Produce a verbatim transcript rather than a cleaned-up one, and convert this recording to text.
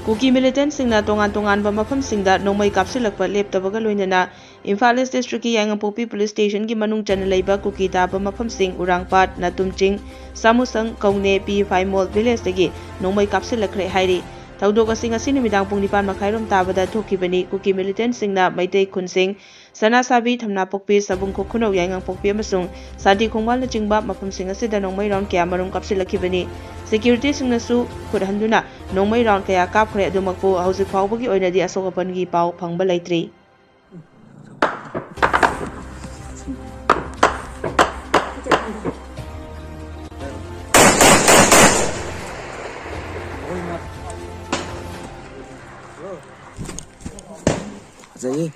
ꯀꯨꯀꯤ ꯃꯤꯂꯤꯇꯦꯟꯠꯁꯤꯡꯅ ꯇꯣꯉꯥꯟ ꯇꯣꯉꯥꯟꯕ ꯃꯐꯝꯁꯤꯡꯗ ꯅꯣꯡꯃꯩ ꯀꯥꯞꯁꯤꯜꯂꯛꯄ ꯂꯦꯞꯇꯕꯒ ꯂꯣꯏꯅꯅ ꯏꯝꯐꯥꯜ ꯏꯁ ꯗꯤꯁꯇ꯭ꯔꯤꯛꯀꯤ ꯌꯥꯏꯉꯪꯄꯣꯛꯄꯤ ꯄꯨꯂꯤꯁ ꯁ꯭ꯇꯦꯁꯟꯒꯤ ꯃꯅꯨꯡ ꯆꯟꯅ ꯂꯩꯕ ꯀꯨꯀꯤ ꯇꯥꯕ ꯃꯐꯝꯁꯤꯡ ꯎꯔꯥꯡꯄꯥꯠ, ꯅꯥꯇꯨꯝꯆꯤꯡ, ꯁꯥꯃꯨꯁꯪ, ꯀꯧꯅꯦ, ꯄꯤ ꯐꯥꯏꯃꯣꯜ ꯚꯤꯂꯦꯖꯇꯒꯤ ꯅꯣꯡꯃꯩ ꯀꯥꯞꯁꯤꯜꯂꯛꯈ꯭ꯔꯦ ꯍꯥꯏꯔꯤ꯫ ꯊꯧꯗꯣꯛ ꯑꯁꯤ ꯉꯁꯤ ꯅꯨꯃꯤꯗꯥꯡ ꯄꯨꯡ ꯅꯤꯄꯥꯟ ꯃꯈꯥꯏꯔꯣꯝ ꯇꯥꯕꯗ ꯊꯣꯛꯈꯤꯕꯅꯤ꯫ ꯀꯨꯀꯤ ꯃꯤꯂꯤꯇꯦꯟꯠꯁꯤꯡꯅ ꯃꯩꯇꯩ ꯈꯨꯟꯁꯤꯡ ꯁꯅꯥꯁꯥꯕꯤ, ꯊꯝꯅꯥꯄꯣꯛꯄꯤ, ꯁꯕꯨꯡ ꯈꯨꯈꯨꯅꯧ, ꯌꯥꯏꯉꯪꯄꯣꯛꯄꯤ ꯑꯃꯁꯨꯡ ꯁꯥꯟꯇꯤ ꯈꯣꯡꯕꯥꯜꯅꯆꯤꯡꯕ ꯃꯐꯝꯁꯤꯡ ꯑꯁꯤꯗ ꯅꯣꯡꯃꯩ ꯔꯥꯎꯟ ꯀꯌꯥ ꯃꯔꯨꯝ ꯀꯥꯞꯁꯤꯜꯂꯛꯈꯤꯕꯅꯤ꯫ ꯁꯦꯀ꯭ꯌꯨꯔꯤꯇꯤꯁꯤꯡꯅꯁꯨ ꯈꯨꯠ ꯍꯟꯗꯨꯅ ꯅꯣꯡꯃꯩ ꯔꯥꯎꯟ ꯀꯌꯥ ꯀꯥꯞꯈ꯭ꯔꯦ꯫ ꯑꯗꯨꯃꯛꯄꯨ ꯍꯧꯖꯤꯛ ꯐꯥꯎꯕꯒꯤ ꯑꯣꯏꯅꯗꯤ ꯑꯁꯣꯛ ꯑꯄꯟꯒꯤ ꯄꯥꯎ ꯐꯪꯕ ꯂꯩꯇ꯭ꯔꯤ꯫ ꯐꯖꯩꯌꯦ꯫